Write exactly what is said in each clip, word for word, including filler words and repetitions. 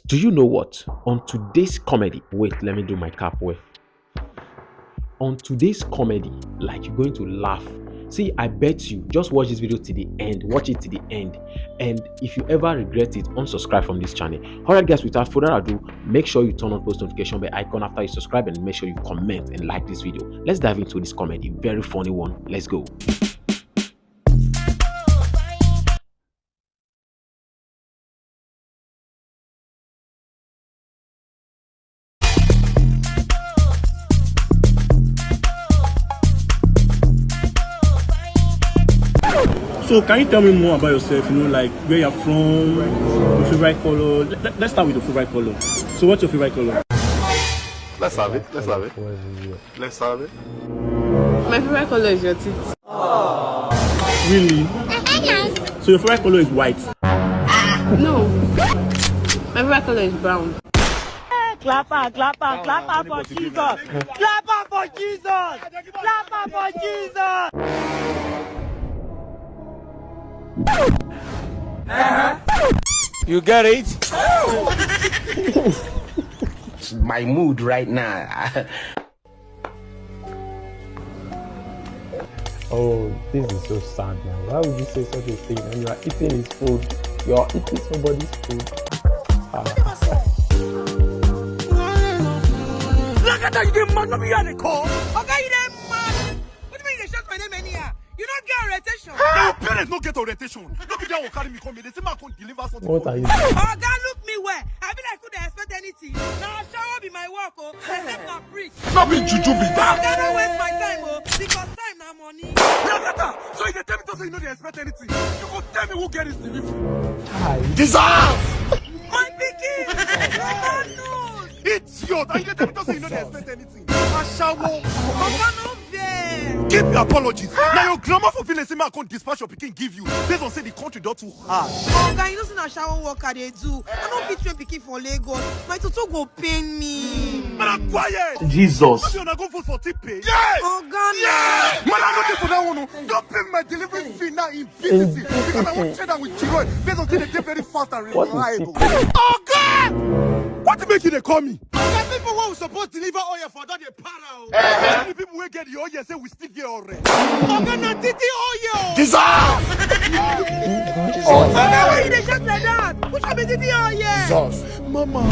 Do you know what? On today's comedy, wait, let me do my cap well. On today's comedy, like, you're going to laugh. See, I bet you, just watch this video to the end, watch it to the end. And if you ever regret it, unsubscribe from this channel. Alright, guys, without further ado, make sure you turn on post notification bell icon after you subscribe, and make sure you comment and like this video. Let's dive into this comedy, very funny one. Let's go. So can you tell me more about yourself? You know, like where you're from, your favorite color. Let, let's start with your favorite color. So what's your favorite color? Let's have it. Let's have it. Let's have it. My favorite color is your teeth. Really? So your favorite color is white? No. My favorite color is brown. Clap am, clap am, clap am for Jesus. Clap am for Jesus. Clap am for Jesus. You get it? It's my mood right now. Oh, this is so sad now. Why would you say such a thing when you are eating his food? You are eating somebody's food. Ah. Lakata, you dey mad? No be you I dey call. Oga, you dey mad? What do you mean you dey shout my name anyhow? You no get orientation. Na your parents no get orientation. No be that one carry me come here. They say man come deliver something. What are you? Oga, look me well. I be like who dey expect anything. Na shower be my work o. Except na preach. No be juju be that. Oga, no waste my time o. Because time na money. Lakata, so you dey tell me to say you no dey expect anything. You go tell me who get this delivery. Jesus! My pikin! Your man knows! Idiot! And you dey tell me to say you no dey expect anything. Ashawo! Oga, no vex. Keep your apologies. Na your grandma for village say make I come dispatch your pikin give you based on say the country don too hard. Oga, you know say na shower work I dey do. I no fit train pikin for Lagos. My toto go pain me. Madam, quiet! Jesus! Make una go vote for T-Pay. Yes! Oga, no. Madam, no dey for that one o. Don pay my delivery fee now in B T C because I wan share that with Chiroi based on say they dey very fast and reliable. Oga! What make you dey call me? Oga, people wey we suppose deliver oil for don dey para o. All the people wey get the oil say we still get oil. Oga, na titi oil. Jesus! Oga, why you dey shout like that? Which one be titi oil? Jesus! Mama,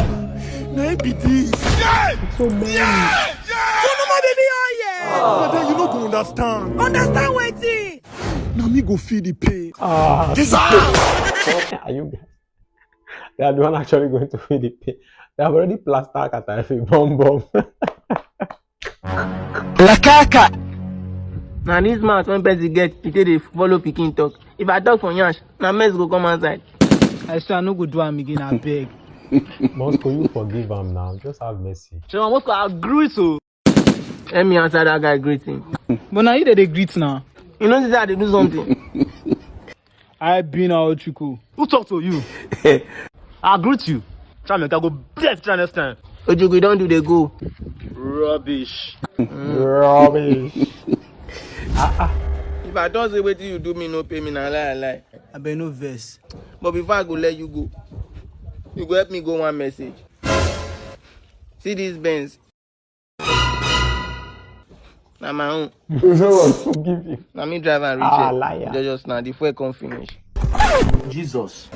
na it be this. Yeah! So many. Yeah! Yeah! So mama baby oil. But then you no go understand. Understand wetin? Na me go feel the pain. Ah. Jesus! Are you guys? They are the one actually going to feel the pain. They have already plastered Katafi bomb bomb. Lakaka! Na this mouth when person get, e take dey follow pikin talk. If I talk for yansh, na mess go come outside. I swear I no go do am again, abeg. Moscow, you forgive am now. Just have mercy. Shema Moscow, I agree so. Let me answer that guy greeting. But na you dey dey greet now. You know say I dey do something. I be na Ochuku. Who talk to you? I greet you. Try make I go bless try next time. Ojuku don do dey go. Rubbish. Rubbish. If I don say wetin you do me no pay me na lie I lie. Abeg no vex. But before I go let you go, you go help me go one message. See this Benz. Na my own. Forgive you. Na me drive am reach Ah, here. Liar. Just, just now, the fuel come finish. Jesus.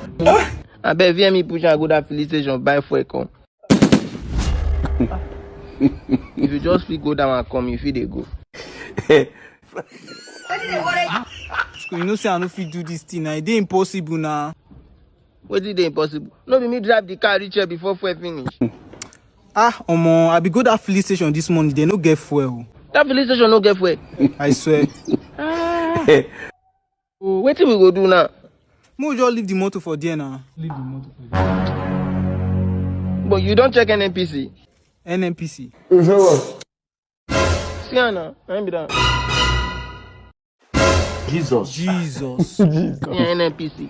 Abeg, fear me push am go that filling station buy fuel come. If you just fit go down and come, you fit dey go. You know say I no fit do this thing na, e dey impossible na. Wetin dey impossible? No be me drive the car reach here before fuel finish. Ah, omo, I be go that filling station this morning, they no get fuel. That filling station no get fuel. I swear. Ah. Oh, wetin we go do now? Make we just leave the motor for there now. Leave the motor for there. But you don check N N P C? N N P C. See am now, na him be that. Jesus. Jesus. Jesus. Yeah, N N P C.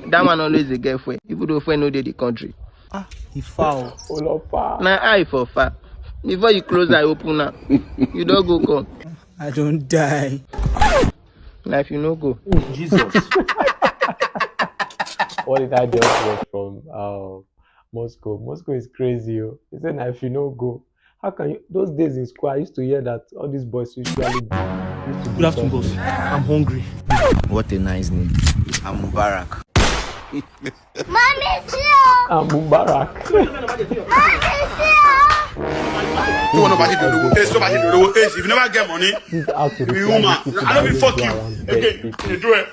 That one always dey get fuel, even though fuel no dey the country. Ah, e foul. Olopa. Na eye for far. Before you close eye, open am. You don go come. I don die. Life, you no go. Jesus. What did I just watch from? Um, Moscow. Moscow is crazy. Oh. He said, "Now if you no go, how can you?" Those days in school, I used to hear that all these boys usually used to do Good afternoon, boss. I'm hungry. What a nice name. I'm Mubarak. Mommy, see. Ah, Mubarak. Mommy, see. Tí wọn bá ṣe dòdò wo case, tó bá ṣe dòdò wo case, if you never get money, This is how to you be reply woman. these people I don't that be always fuck go you. Around dead Again, people. you do it.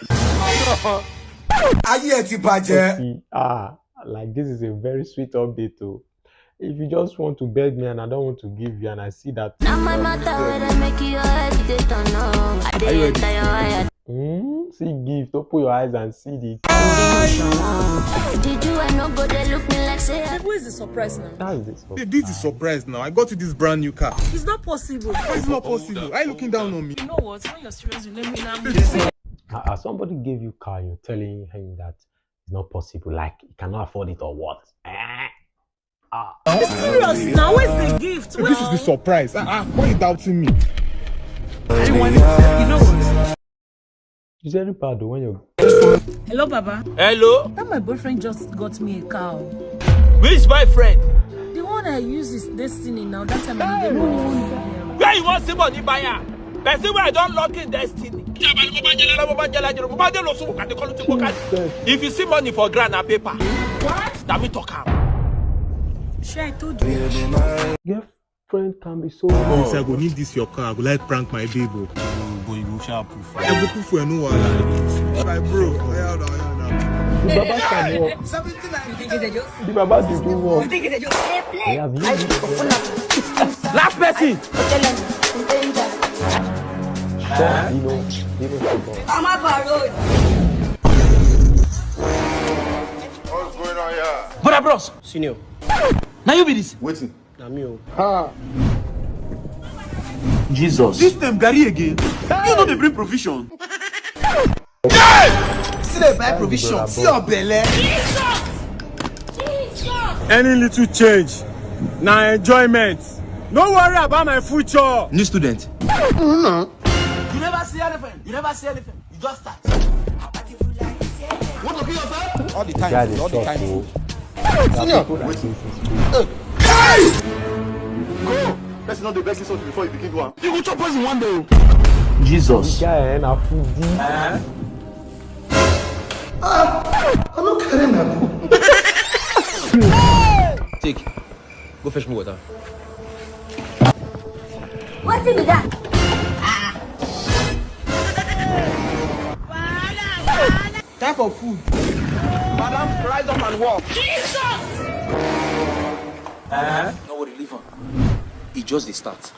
Ayé ẹ ti bàjẹ́. See, ah, like this is a very sweet update, though. If you just want to beg me and I don't want to give you, and I see that, Now my matter where they make you head they turn on. I dey enter your eye. Mm, see gift, open your eyes and see the. Did you I no go they look me like say Who is the surprise now? That's this. This is surprise now. I got you this brand new car. It's not possible. It's not possible. Are you looking down on me? You know what? When you're serious, you let me now. Uh, uh, somebody gave you car, you're telling him that it's not possible, like he cannot afford it or what? Eh? Ah. Be serious now. Where's the gift? This is the surprise. Ah, ah, why are you doubting me? You know what? It's very bad though when you. Hello, Baba. Hello? That my boyfriend just got me a car. Which boyfriend? The one I use is Destiny now. That time I need the money. Where you want see money buyer? Person where I don't lock in destiny. If you see money for ground and paper, that me talk am. Sure, I told you. Girlfriend can be so. Since I go need this your car, I go like prank my babe. Oh. But you go sharp. I go put for no wahala. My bro, oya na, oya na. The baba can work. The baba dey do work. They have used it. Last person. Short, you know, you know, football. I'm up a road. What's going on here? Brother Bros. Senior. Now you be this. Waiting. Na me o. Ah. Jesus. This time Gary again. You know they bring provision. See the buy provision. See your belly. Any little change, na enjoyment. No worry about my future. New student. You never see anything. You never see anything. You just start. Want to kill yourself? All the time. All the time. Senior. Go. Person not the best insult before you begin one. You go chop poison one day. Jesus. Guy, eh, na foodie. Ah, I no carry my book. Take. Go fetch me water. What is that? Time for food. Madam, rise up and walk. No worry, leave him. It just the start.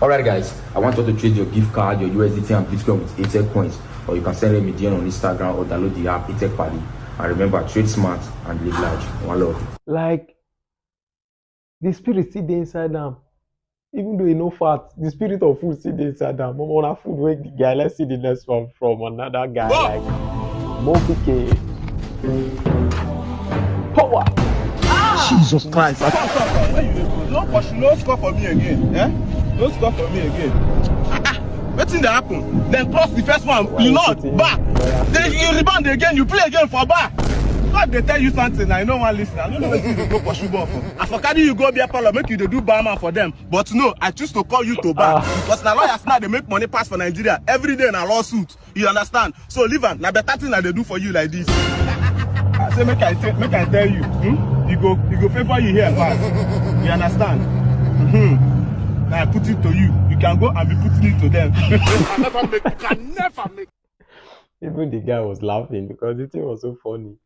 Alright guys, I want you to trade your gift card, your U S D T and Bitcoin with Ether coins, or you can send them a D M on Instagram or download the app Ether Pali. And remember, trade smart and live large. One love. Like the spirit still dey inside am, even though e no fat, the spirit of food still dey inside am. Omo, na food wey the guy. Let's see the next one from another guy like Mofike. Power. Jesus Christ. No pursue, no score for me again. Eh? No score for me again. Ah, ah. Wetin dey happen? Dem cross the first one, you know, back. Then you rebound again, you play again for back. God dey tell you something, I no wan listen. I no know wetin you dey go pursue ball for. I for carry you go beer parlor, make you dey do barman for them. But no, I choose to call you to bar because na lawyers now dey make money pass for Nigeria. Every day na lawsuit. You understand? So leave am. Na better thing I dey do for you like this. I say make I say, make I tell you. Hmm? You go, you go favor you here pass. You understand? Hmm. Now I put it to you. You can go and be putting it to them. I never make. You can never make. Even the guy was laughing because the thing was so funny.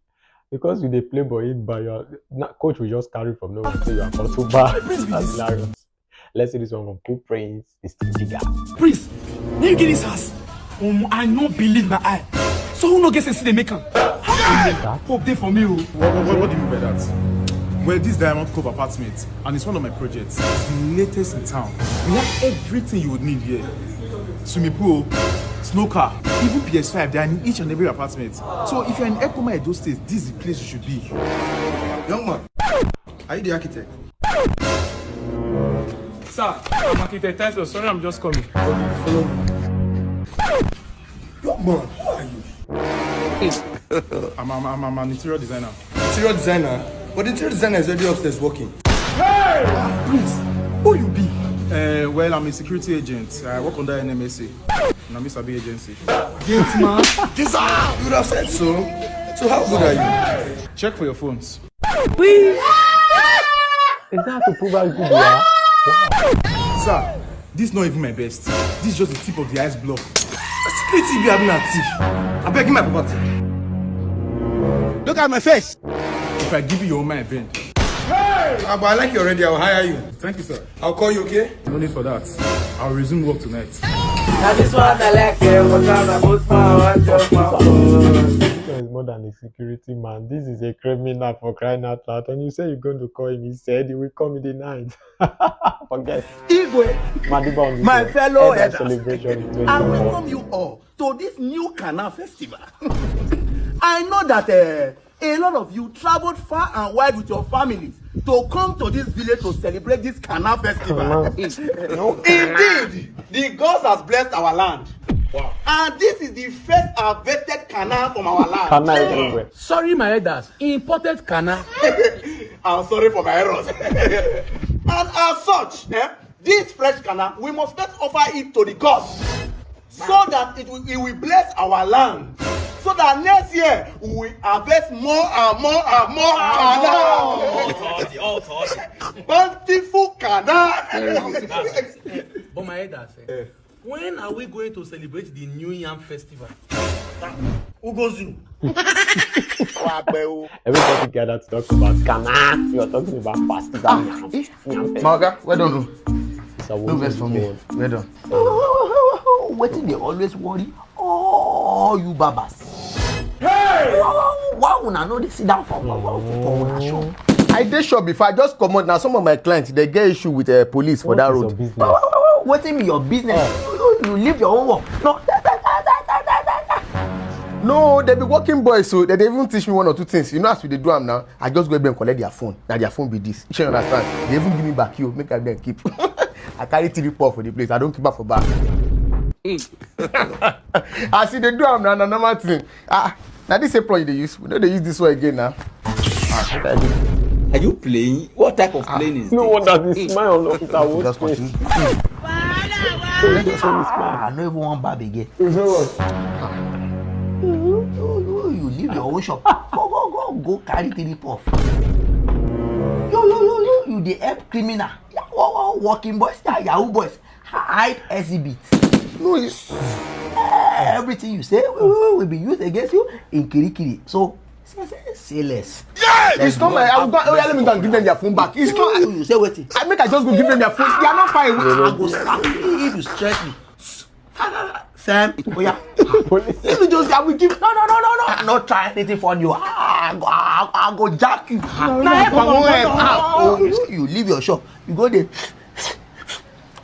Because you dey play ball, hit bar, your na- coach will just carry from nowhere say you are for two bar. That's hilarious. Let's see this one from Cool Prince. It's the bigger. Prince, now you get this house. Um, I no believe my eye. So who no get sense they make am? Hope dey for me o. What, what, what do you mean by that? Well, this Diamond Cove apartment, and it's one of my projects. It's the latest in town. We have everything you would need here. Swimming pool, snooker, even P S five. They are in each and every apartment. So if you're in Ekpoma Edo State, this is the place you should be. Young man, are you the architect? Sir, I'm architect Titus. Sorry, I'm just coming. Young man, who are you? I'm, I'm, I'm, I'm an interior designer. Interior designer. But the interior designer is already upstairs working. Hey! Ah, please, who you be? Uh, well, I'm a security agent. I work under N M S A. Na me sabi agency. Gate man. Jesus! You would have said so. So how good are you? Check for your phones. Is that to prove how good you are? Sir, this is not even my best. This is just the tip of the iceberg. Security be having a thief. I beg you my property. Look at my face. If I give you your woman, I bend. Ah, but I like you already. I'll hire you. Thank you, sir. I'll call you, okay? No need for that. I'll resume work tonight. Now this one I like them, but I'm about my one just my phone. This one is more than a security man. This is a criminal, for crying out loud. And you say you're going to call him. He said he will come in the night. Forget. Igwe, Madiba on this my one. fellow Head and elders, celebration is going I on. Welcome you all to this new Kana festival. I know that uh, a lot of you traveled far and wide with your families to come to this village to celebrate this Kana festival. Kana. Indeed, the gods has blessed our land. And this is the first harvested Kana from our land. Kana everywhere. Sorry, my elders. Imported Kana. I'm sorry for my errors. And as such, eh, this fresh Kana, we must first offer it to the gods so that it will, it will bless our land. So that next year we will harvest more and more and more Kana. Bountiful Kana. But my elders, eh, when are we going to celebrate the New Yam Festival? Ugozu. Everybody gathered to talk about Kana. You're talking about festival. Yam, yam festival. My oga, well done. It's a No vex for me. wonderful Well done. Wetin dey always worry all you babas? Why una no dey sit down for for for for una shop? I dey shop before I just comot. Na some of my clients dey get issue with uh, police for that What is road. Your business? Wetin be your business? You, you leave your own work. No. No, they be working boys, so they dey even teach me one or two things. You know, as we dey do am now, I just go and collect their phone. Na their phone be this. You understand? They even give me back you, make I then keep. I carry three paw for the place. I don't keep am for back. As you dey do am now, na normal thing. Ah, now this apron you dey use. We no dey use this one again now. Are you playing? What type of playing is No this? Wonder this smile on officer was Just face. Continue. Ah, I no even wan barb again. You leave your own shop. Go go go go carry three puff. You you you you you dey help criminal. Working boys, yahoo boys, hide exhibit. No, it's Everything you say will be used against you in Kirikiri. So say less. It's not my. I'm going. Oh, yeah, let me go and give them their phone back. It's not. You say wetin? I make I just go give them their phone. They are not far away. I go slap you if you stress me. Sam, oh yeah. If you just, I will give. No, no, no, no, no. I not try anything for you. Ah, I go, I, I go jack you. Now help I won't help. Ah, oh, you, you leave your shop. You go there.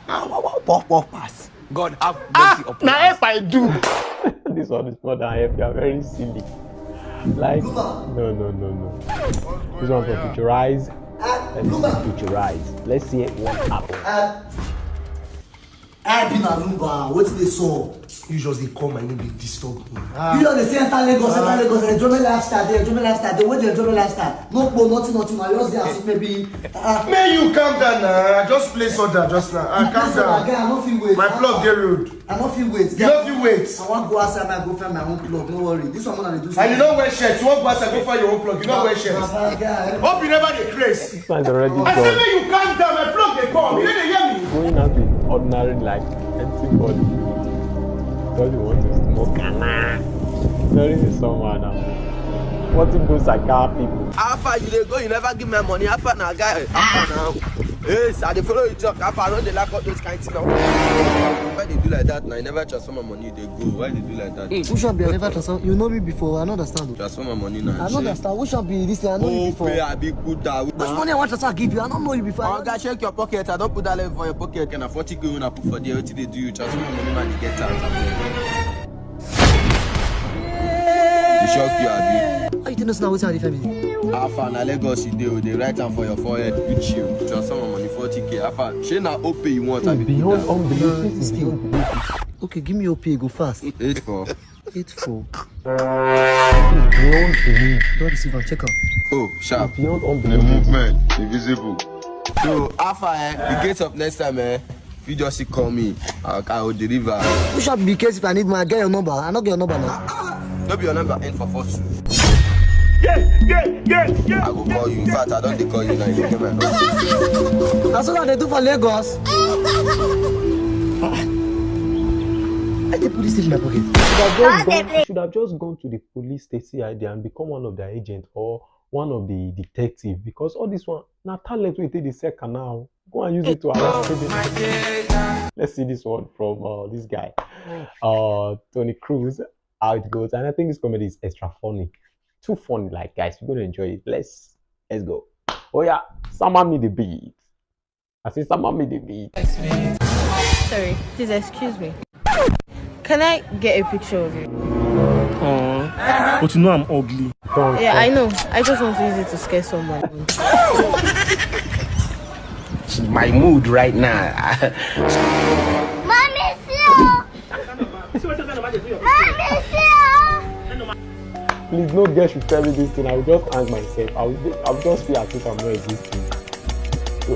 Ah, puff puff pass. God have mercy upon Now us. Help I do. This one is more than help. You are very silly. Like, no, no, no, no. This one for future eyes. Let's see future eyes. Let's see what happens. I be na Lumba. Wetin dey sup? You just dey call my name, dey disturb me. You just dey say enter Lagos, enter Lagos, enjoyment lifestyle dey, enjoyment lifestyle dey. Where the enjoyment lifestyle? No po, nothing, nothing. I just dey as if maybe. Ah, May you calm down now. I just play soda just now. Ah, calm this one down. Again, I no fit wait. My plug dey road. I no fit wait. You no fit wait. I wan go outside, make I go find my own plug. No worry. This one, I dey do. And you no wear shirt. You wan go outside go find your own plug. You no wear shirt. Oga, Hope you never dey craze. This one is already I say gone. May you calm down. My plug dey come. You no dey hear me? Going out with ordinary like empty body. Because you want to smoke Kana. Very someone now. What if those are car people? How far you dey go? You never give me money. How far na guy? How far now? Yes, I dey follow you talk. How far? I no dey like all those kind things now. Why dey do like that now? You never transfer my money. You dey go. Why dey do like that? Which one be I never transfer? You know me before. I no understand. Transfer my money now. I no understand. Which one be this thing? I know you before. Pay abi kuta. Which money I want transfer give you? I don't know you before. I Oga, check your pocket. I don put that level for your pocket. Na forty k wey una put for there. Wetin dey do you? Transfer my money, man. You get chance. E shock you, abi? How you think this now? Wetin I dey family? How far na Lagos you dey? We dey write am for your forehead. Which you transfer my money forty k. How far? Shey na Opay you want? Abi Beyond Kuda? unbelief. No, This is still. Beyond belief. Okay, give me your pay. Go fast. Eight four. Eight four. Beyond belief. Don't deceive am, check am. Oh, sharp. Beyond The unbelief. Movement, invisible. So, how far, eh? The gates of next time, eh? If you just call me, I, I will deliver. Who shall be case if I need my get your number? I not get your number now. No be your number end for four two. Yeah, yeah, yeah, yeah. I go call you. In fact, I don't dey call you now. You get my number. That's what they do for Lagos. Let the police take my pocket. Should have just gone, should have just gone to the police station C I D and become one of their agents or one of the detective, because all this one na talent wey take dey sell canal. Go and use it to arrest people. Let's see this one from uh, this guy, uh, Tony Cruz. How it goes, and I think this comedy is extra funny, too funny. Like guys, you're gonna enjoy it. Let's let's go. Oh yeah, summer me the beat. I say summer me the beat. Sorry, please excuse me. Can I get a picture of you? Aww, but you know I'm ugly. Yeah, I know. I just want to use it to scare someone. My mood right now. Mommy, see you. Mommy, see you. Please, no girl should tell me this thing. I will just hang myself. I will, I will just feel as if I'm not existing.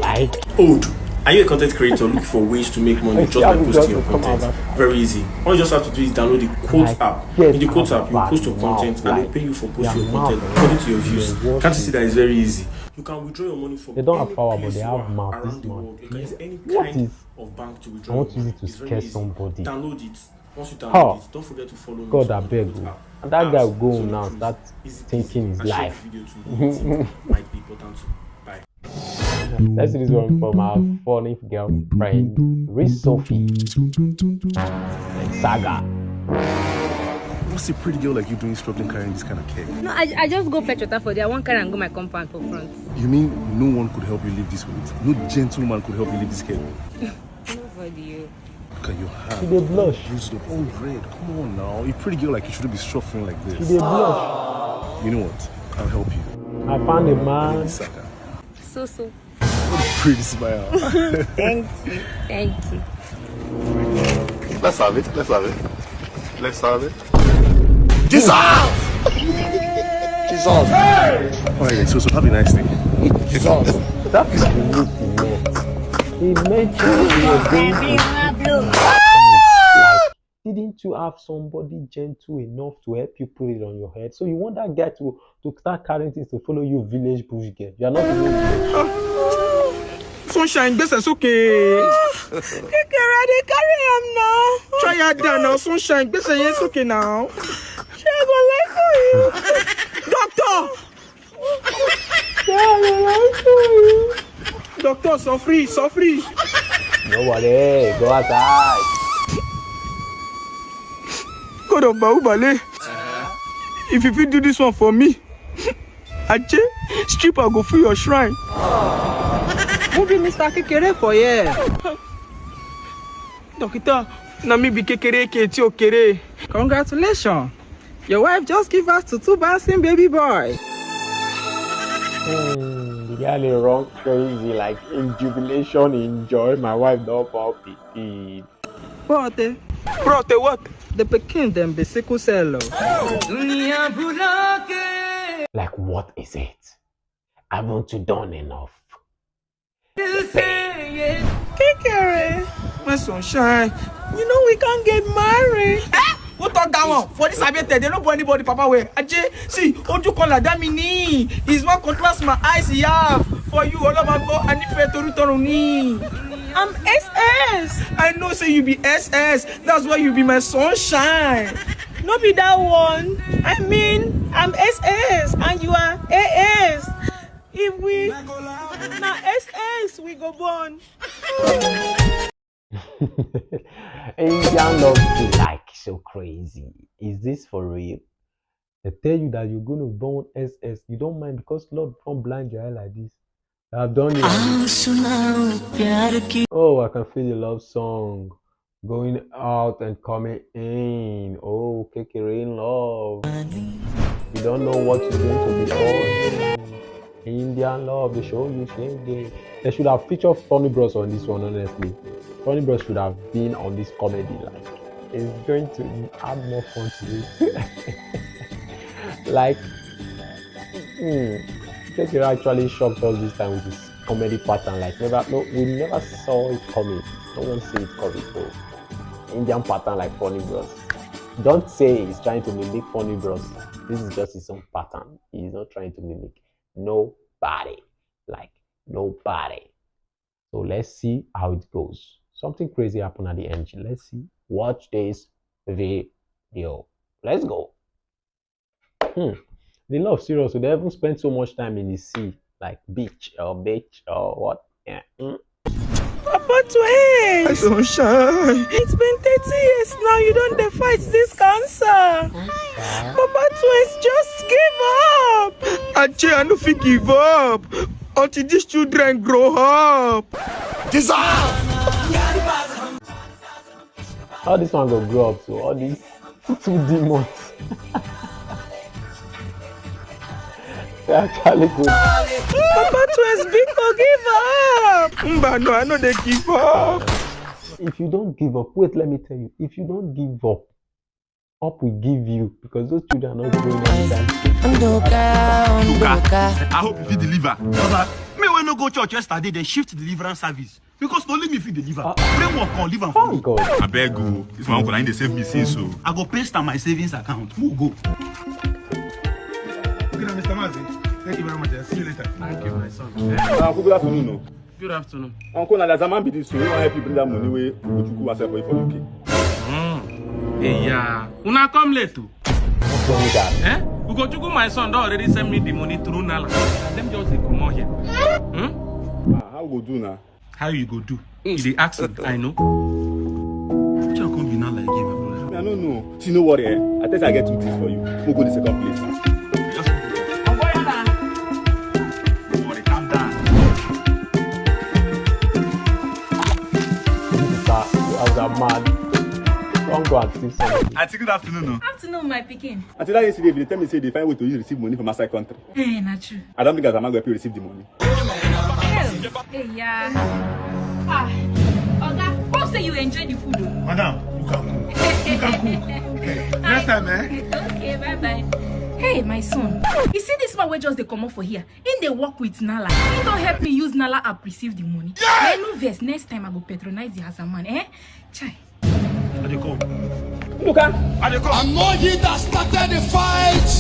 Like, Old. Are you a content creator looking for ways to make money just by posting your content? Very easy. All you just have to do is download the Quote app. In the Quote app, you post your content and they pay you for posting your content according to your views. Can't you see that it's very easy? You can withdraw your money from any place you are around the world. You can use any kind of bank to withdraw your money. It's very easy. Download it. Once you download it, don't forget to follow me. God, I beg you. And that guy go now start thinking his life. Might be important to buy. Let's see this one from our funny girlfriend, Rich Sophie. Saga. What's a pretty girl like you doing struggling carrying this kind of cake? No, I, I just go fetch water for there. I won't carry and go my compound for front. You mean no one could help you lift this weight? No gentleman could help you lift this cake? Nobody. Look at your hand. She dey blush. Bruised up, all red. Come on now. A pretty girl like you shouldn't be suffering like this. She dey blush. You know what? I'll help you. I found a man. Saga. So so. Pretty smile. Thank you. Thank you. Let's have it. Let's have it. Let's have it. Jesus! Jesus! All right, so, so have a nice day. Jesus! That is the look he meant. He mentioned he was going to like, didn't you have somebody gentle enough to help you put it on your head? So you want that guy to to start carrying things to follow you, village bush girl? You are not even village. Sunshine, gbèsè sókè. Kékeré dey carry am now. Try her down now, Sunshine. Gbèsè yẹn sókè now. Ṣé I go like you? Doctor! Ṣé I go like you? Doctor, suffer, suffer. No worry, go outside. God of Bahubale, if you fit do this one for me, Ache, stripper go fill your shrine. Who be Mister Kekere for here? Dokita, na me be Kekere Keti Okere. Congratulations. Your wife just give us to two bouncing baby boy. Hmm, the guy dey run crazy like in jubilation, in joy. My wife don born pikin. Brote. Brote what? The pikin dem be sickle cell o. Like, what is it? Haven't you done enough? Kekere, my sunshine, you know we can't get married. Eh? Who talk that one? For this Abete, they don't born anybody, Papa way. Aje, see, Oju Kola, that me knee. Is one contrast my eyes he have. For you, all of go and if to return me. I'm S S. I know say you be S S. That's why you be my sunshine. No be that one. I mean, I'm S S and you are A S. If we na S S we go born. Indian love be like so crazy. Is this for real? They tell you that you're gonna born S S. You don't mind because Lord don't blind your eye like this. I've done it. Oh, I can feel the love song going out and coming in. Oh, Kekere in love. You don't know what you're going to be called. Indian love, they show you shege. They should have featured Funny Bros on this one, honestly. Funny Bros should have been on this comedy. Like, it's going to add more fun to it. Like, hmm, Jejiro actually shocked us this time with his comedy pattern. Like, never, no, we never saw it coming. No one see it coming. So, Indian pattern like Funny Bros. Don't say he's trying to mimic Funny Bros. This is just his own pattern. He's not trying to mimic nobody. Like, nobody. So let's see how it goes. Something crazy happened at the end. Let's see. Watch this video. Let's go. Hmm. The love serious. They even spend so much time in the sea, like beach or beach or what? Yeah. Hmm. Papa Twins! Sunshine! It's been thirty years now you don't dey fight this cancer. Papa Twins, just give up! Ache, I no fit give up until these children grow up. Jesus! How this one go grow up to all these two demons? They actually good. Papa Twins, biko, give up! Mba, no, I no dey give up. If you don't give up, wait, let me tell you. If you don't give up, up will give you, because those children are not growing anytime soon. Ndoka, Ndoka, Ndoka. I hope you fit deliver. Baba, me wey no go church yesterday, they shift deliverance service. Because only me fit deliver. Ah. Bring work come, leave am for me. God. Abeg o, this one go na him dey save me since o. I go paste am my savings account. Who go? Okay, now, Mister Mazi, thank you very much. I'll see you later. Thank you, my son. Uh, good afternoon, no. Good afternoon. Uncle, na Azaman be this, so we wan help you bring that money wey Ojukwu wan sell for you for U K. Hmm. Hey, yeah. Una come late o. What's wrong with that? Eh? Ugochukwu, my son, don already send me the money through Nala. Let me just dey comot here. Hmm? Ah, how we go do now? How you go do? You dey ask me, I know. Which one come be Nala again, my brother? I don't know. See, no worry, eh? I tell you, I get two things for you. We'll go the second place. Just no worry, calm down. This is a, as a man. Don't go and see something. Auntie, good afternoon, no? Afternoon, my pikin. Auntie, that yesterday, they tell me say they find way to use receive money from outside country. Eh, na true. I don't think as a man go help you receive the money. Hey, yeah. Ah, Oga, hope say you enjoy the food o. Madam, you can cook. You can cook. Next time, eh? Okay, bye bye. Hey, my son, you see this man wey just dey comot for here? He dey work with Nala. He don help me use Nala app receive the money. Yeah! I no vex, next time I go patronize the as a man, eh? Chai. I dey come. Nduka. I dey come. I'm not he that started the fight.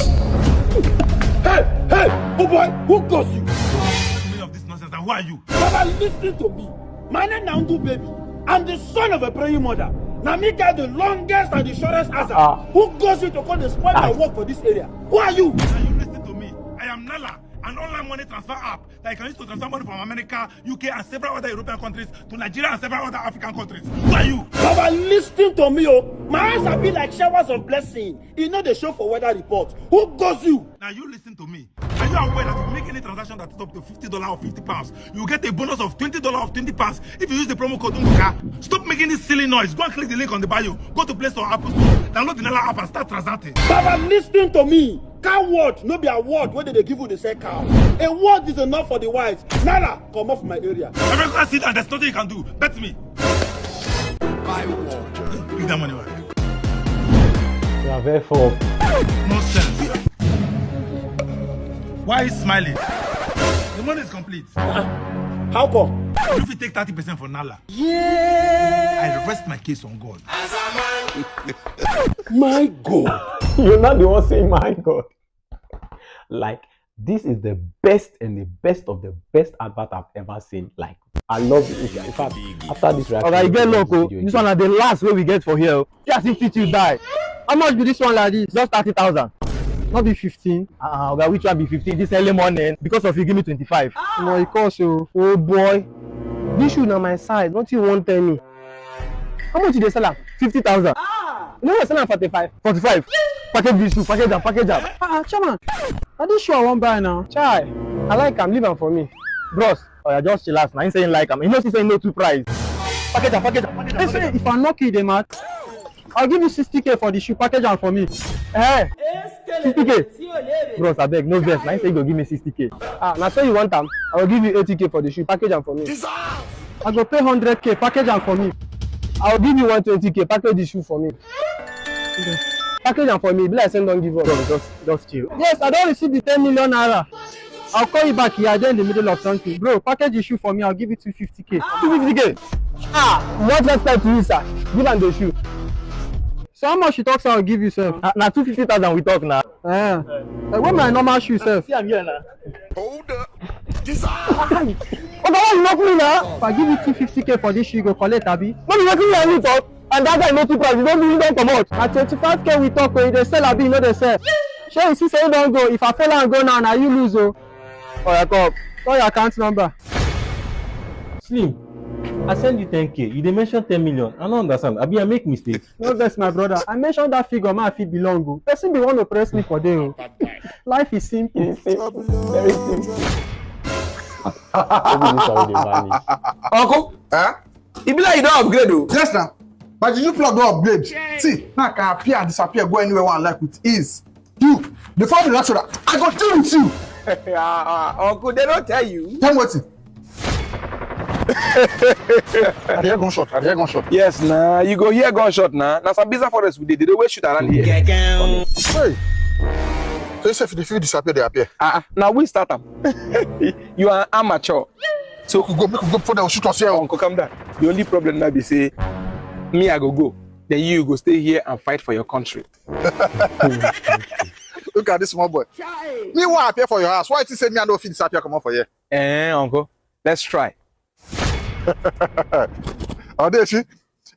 Hey, hey, oh boy, who caused you? Many of this nonsense, and who are you? Baba, listen to me. My name na Ndu Baby. I'm the son of a praying mother. Na me get the longest and the shortest answer. Ah. Who caused you to come dey spoil my work for this area? Who are you? Now you listen to me. I am Nala, an online money transfer app that you can use to transfer money from America, U K, and several other European countries to Nigeria and several other African countries. Who are you? Baba, listen to me, oh. My eyes have been like showers of blessing. E no dey show for weather report. Who goes you? Now you listen to me. Are you aware that if you make any transaction that is up to fifty dollars or fifty pounds, you get a bonus of twenty dollars of twenty pounds if you use the promo code Nduka? Stop making this silly noise. Go and click the link on the bio. Go to Play Store or Apple Store. Download the Nala app and start transacting. Baba, listen to me. Coward no be award wey dem dey give you dey sell cow. A word is enough for the wise. Nala, comot for my area. Everyone sit down, there's nothing you can do. Bet me. My word. Give that money back. You are very full. Nonsense. Why are you smiling? The money is complete. How come? You fit take thirty percent for Nala. Yeah. I rest my case on God. My God. You're not the one saying my God. Like, this is the best and the best of the best advert I've ever seen. Like, I love it. In fact, after this reaction, Oga, you get luck o. This one na the last wey we get for here o. See as if fit you die. How much be this one like this? Just thirty thousand. Not be fifteen. Uh, Oga, which one be fifteen? This early morning, because of you, give me twenty-five. No, e cost o. Oh boy, this shoe na my size. Nothing you wan tell me. How much you dey sell am? Fifty thousand. Ah! You know I sell am forty-five. Forty-five. Package this shoe, package am, package am. Ah, ah, chairman. Na this shoe I wan buy now. Chai, I like am. Leave am for me. Bros, oh, I just chillax now. He say he like am. He know say he know two price. Package am, package am, package am. He say if I knock you, dey mad. I'll give you sixty K for the shoe. Package am for me. Eh? Sixty K. Bros, abeg, no vex. Na him say he go give me sixty K. Ah, na so you want am? I will give you eighty K for the shoe. Package am for me. I go pay hundred K. Package am for me. I will give you one twenty K. Package the shoe for me. Package am for me, e be like say dem don give up. Bro, just, just chill. Yes, I don receive the ten million naira. I'll call you back here. I dey in the middle of something. Bro, package the shoe for me. I'll give you two fifty K. Two fifty K? Ah, what respect to you, sir? Give am the shoe. So how much you talk say I'll give you, sir? Na, na two fifty thousand we talk now. Eh. Like, where my normal shoe, sir? See am here now. Hold up. Oga, why you knock me now? If I give you two fifty K for this shoe, you go collect, abi? No be wetin I need talk. And that guy no too price, you don do, you don comot. Na twenty-five K we talk o, you dey sell, abi you no dey sell? Shey you see say you don go, if I follow am go now, na you lose o. Oya, come. Call your account number. Slim, I send you ten K, you dey mention ten million. I no understand. Abi I make mistake? No vex, my brother. I mention that figure, man, I fit belong o. Person be wan oppress me for there o. Life is simple. It's simple. Very simple. Maybe this one dey vanish. Uncle, eh? E be like you don upgrade o. Yes na. But the new plug don upgrade. See, now I can appear and disappear, go anywhere I like with ease. You, the phone natural. I go deal with you. Ah, ah, uncle, they don't tell you. Tell me wetin. I hear gunshot. I hear gunshot. Yes, na. You go hear gunshot na. Na Sambisa forest we dey. They dey always shoot around here. Hey. So you say if they feel disappear, they appear. Ah, ah, na we start am. You are amateur. So make we go, make we go before they shoot us here. Uncle, calm down. The only problem now be say me I go go. Then you go stay here and fight for your country. Look at this small boy. Me wan appear for your house. Why you say me I no fit disappear comot for here? Eh, uncle. Let's try. Odeshi,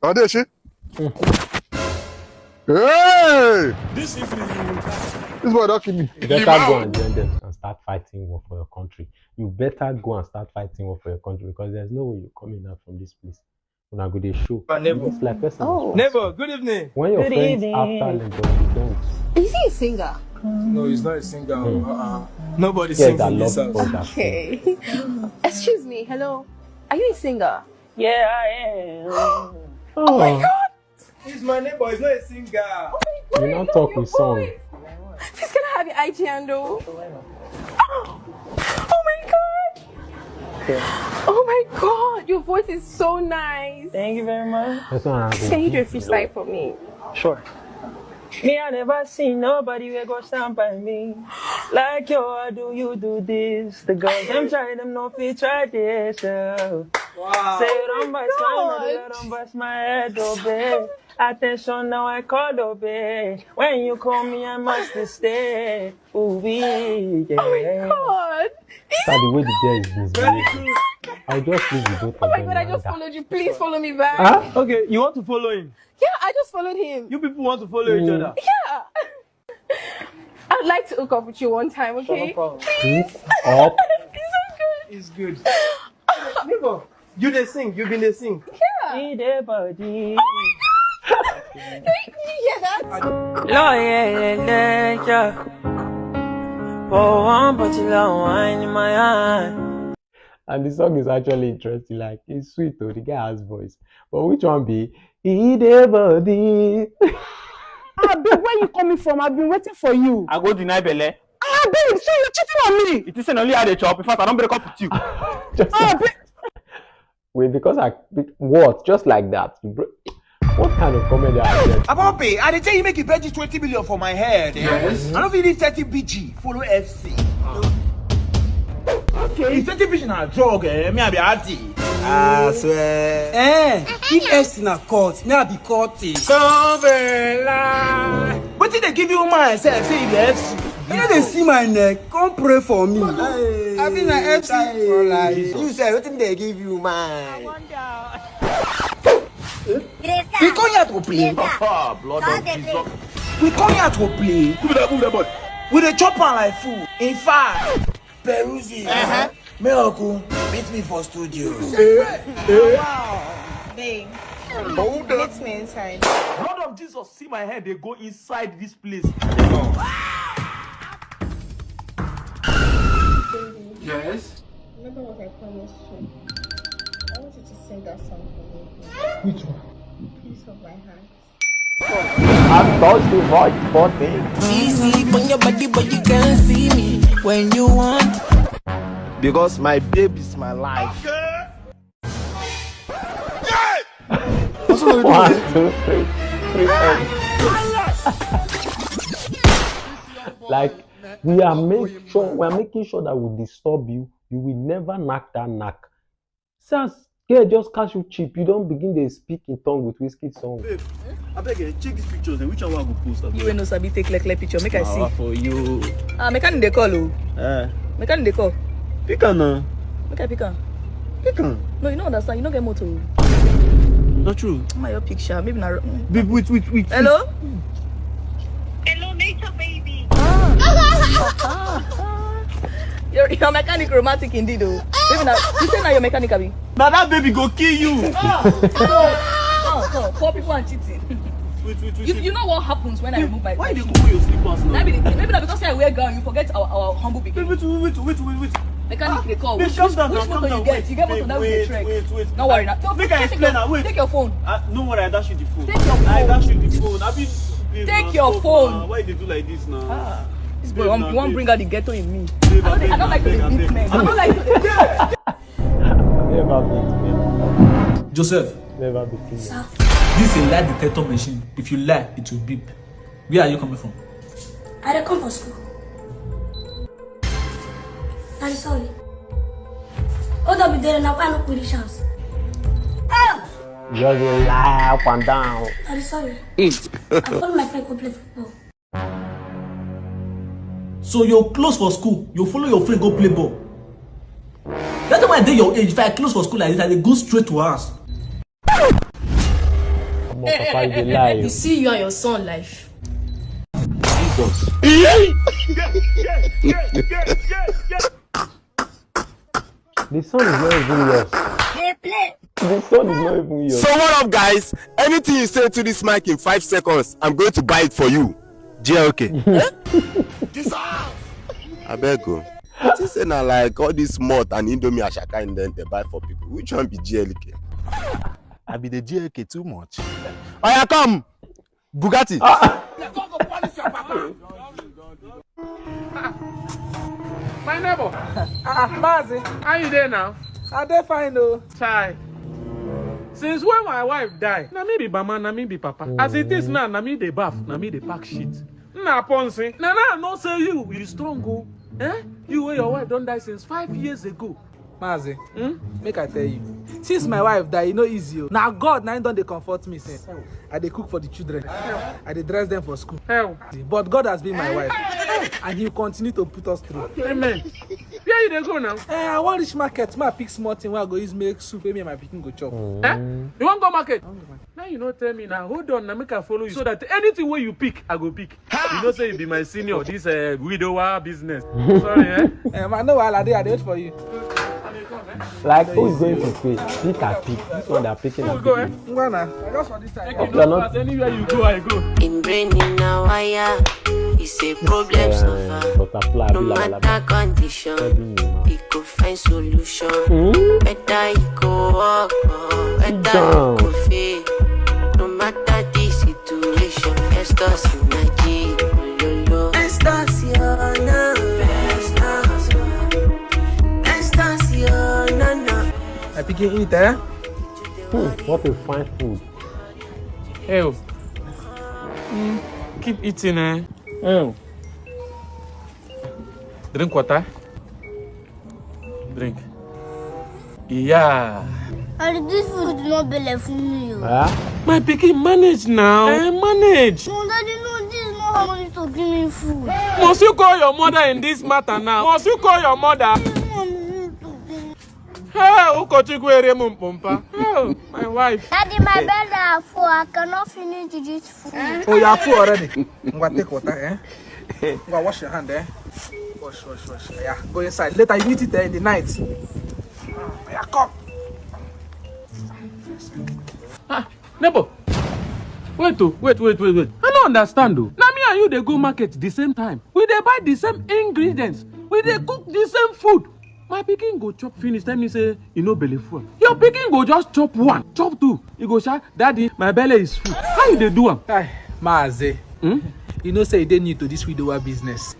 Odeshi. Hey! This evening you will die. This boy don kill me. You better go and join them and start fighting war for your country. You better go and start fighting war for your country because there's no way you're coming out from this place. Una go dey show. My neighbor. It's like person. Oh. Neighbor, good evening. When your friends after Lagos, you don't. Is he a singer? No, he's not a singer. Hmm. Uh-uh. Nobody sings in this house. Okay. Excuse me. Hello. Are you a singer? Yeah, I am. Oh my God. He's my neighbor. He's not a singer. Oh my God, I love your voice. Please, can I have your I G handle? Oh, oh my God. Okay. Oh my God, your voice is so nice. Thank you very much. Can you do a freestyle for me? Sure. Me, I never seen nobody wey go stand by me. Like yo, how do you do this? The girls, them try, them no fit try this. Uh. Wow. Say, don't bust my head, don't bust my head, oh babe. Attention, now I call, oh babe. When you call me, I must stay. Ooh, yeah. Oh my God. Sir, the way the girl is misbehaving, I'll just leave the both of them. Oh my God, I just followed you. Please follow me back. Huh? Okay, you want to follow him? Yeah, I just followed him. You people want to follow each other? Yeah. I'd like to hook up with you one time, okay? Please? Up? It's okay. It's good. Neighbor, you dey sing. You been dey sing. Yeah. Need a body. Oh my God. Did you hear that? Lawyer, yeah. For one bottle of wine in my hand. And the song is actually interesting. Like, it's sweet though. The guy has voice. But which one be? He dey body. Ah, babe, where you coming from? I've been waiting for you. I go deny belle. Ah, babe, so you're cheating on me? It is only how they chop. In fact, I don't break up with you. Just ah, babe. Wait, because I what? Just like that? You bro- What kind of comedy are you? Abope, I dey tell you make you bet this twenty million for my head. Eh? Yes. I don't feel need thirty B G. Follow F C. Okay. If thirty B G na drug, eh, me I be addict. I swear. Eh, if F C na cult, me I be cultist. Come lie. Wetin dey give you mind sef say you be F C? You no dey see my neck. Come pray for me. I be na F C for life. You sef, wetin dey give you mind? We come here to play. Ah, blood of Jesus. We come here to play. Move that, move that boy. We dey chop am like food. In fact, Peruzzi, uh-huh. Miracle, meet me for studio. Eh, eh. Wow. Babe, hold up. Meet me inside. Blood of Jesus, see my head, they go inside this place. Yes? Remember what I promised you. I want you to sing that song for me. Which one? Piece of my heart. I touch the voice for me. Easy on your body, but you can't see me when you want. Because my babe is my life. One, two, three, three, four. Like, we are make sure we are making sure that we disturb you. You will never knack that knack. See as girl just catch you cheap, you don begin dey speak in tongue with Wizkid song. Babe, abeg, eh, check these pictures, eh, which one I go post? Abeg? You wey no sabi take clear clear picture, make I see. For you. Ah, mechanic dey call o. Eh. Mechanic dey call. Pick am na. Make I pick am. Pick am. No, you no understand. You no get motor. Not true. My your picture. Maybe na. Babe, wait, wait, wait. Hello. Hello, nature baby. Ah. Your, your mechanic romantic indeed, though. Baby, na, you say na your mechanic, abi? Na that baby go kill you. Ah, ah, ah, poor people and cheating. Wait, wait, wait. You, you know what happens when I remove my. Why you dey go your slippers now? That be the thing. Maybe na because say I wear gown, you forget our, our humble beginning. Wait, wait, wait, wait, wait, wait. Mechanic dey call. Which, which, which motor you get? You get motor that we dey trek. Wait, wait, wait. No worry now. Make I explain now. Wait. Take your phone. Ah, no worry, I dash you the phone. Take your phone. I dash you the phone. Abi, babe, take your phone. Why you dey do like this now? Ah, this boy wan bring out the ghetto in me. Babe, I don't, I don't like to beat men. I don't like to. Never beat men. Joseph. Never beat men. Sir. This is a lie detector machine. If you lie, it will beep. Where are you coming from? I dey come for school. Daddy, sorry. Hold up there, now I no go reach house. Just dey lie up and down. Daddy, sorry. I follow my friend go play football. So you close for school, you follow your friend go play ball. That time I dey your age, if I close for school like this, I dey go straight to house. Omo, papa, you dey lie. You see you and your son life. Jesus. The son is not even yours. The son is not even yours. So what up, guys? Anything you say to this mic in five seconds, I'm going to buy it for you. J L K. Abeg o. I think say na like all this malt and Indomie Ashaka and then they buy for people. Which one be J L K? I be the J L K too much. Oya come, Bugatti. My neighbor. Ah, Mazi. How you dey now? I dey fine o. Chai. Since when my wife die, na me be mama, na me be papa. As it is now, na me dey baff, na me dey pack shit. Na ponsi. Na now I know say you, you strong o. Eh? You wey your wife don die since five years ago. Mazi, hmm? Make I tell you. Since my wife die, e no easy o. Na God na him don dey comfort me since. I dey cook for the children. I dey dress them for school. Hell. But God has been my wife. And he will continue to put us through. Amen. Where you dey go now? Eh, I wan reach market. Ma pick small thing wey I go use make soup wey me and my pikin go chop. Eh? You wan go market? I wan go market. Now you no tell me now. Hold on, now make I follow you so that anything wey you pick, I go pick. You know say you be my senior. This uh, widower business. Sorry, eh? Eh, man, no wahala, I dey, I dey wait for you. Like, who is going to pay? Pick and pick. This one they are picking and picking. Ngwa na. I just for this side. Make you no pass, anywhere you go, I go. In brain in a wire, it's a problem solver. No matter condition, it go find solution. Whether it go work or whether it go fail, no matter the situation, first us in Nigeria. First us, your na. First us, your na, na. I pick it, eat, eh? Hmm, what a fine food. Hey, oh. Mm, keep eating, eh? Hey, oh. Drink water. Drink. Yeah. And this food no belle for me o. Huh? My pikin, manage now. Eh, manage. No, daddy, no, this is not how money to give me food. Must you call your mother in this matter now? Must you call your mother? This is not money to give me. Hey, Ukochukwu Eremu Mpompa. Oh, my wife. Daddy, my brother, for I cannot finish this food. Oh, you are full already. Ngwa, take water, eh? Ngwa, wash your hand, eh? Wash, wash, wash. Yeah, go inside. Later, you eat it, eh, in the night. Yeah, come. Ah, neighbor. Wait, oh, wait, wait, wait, wait. I don't understand, though. Now me and you, they go market the same time. We they buy the same ingredients. We they cook the same food. My pikin go chop finish, tell me say you no belle full. Your pikin go just chop one, chop two. You go shout, "Daddy, my belly is full." How you dey do am? Hi, Mazi. Hmm? You know say you dey new to this widower business.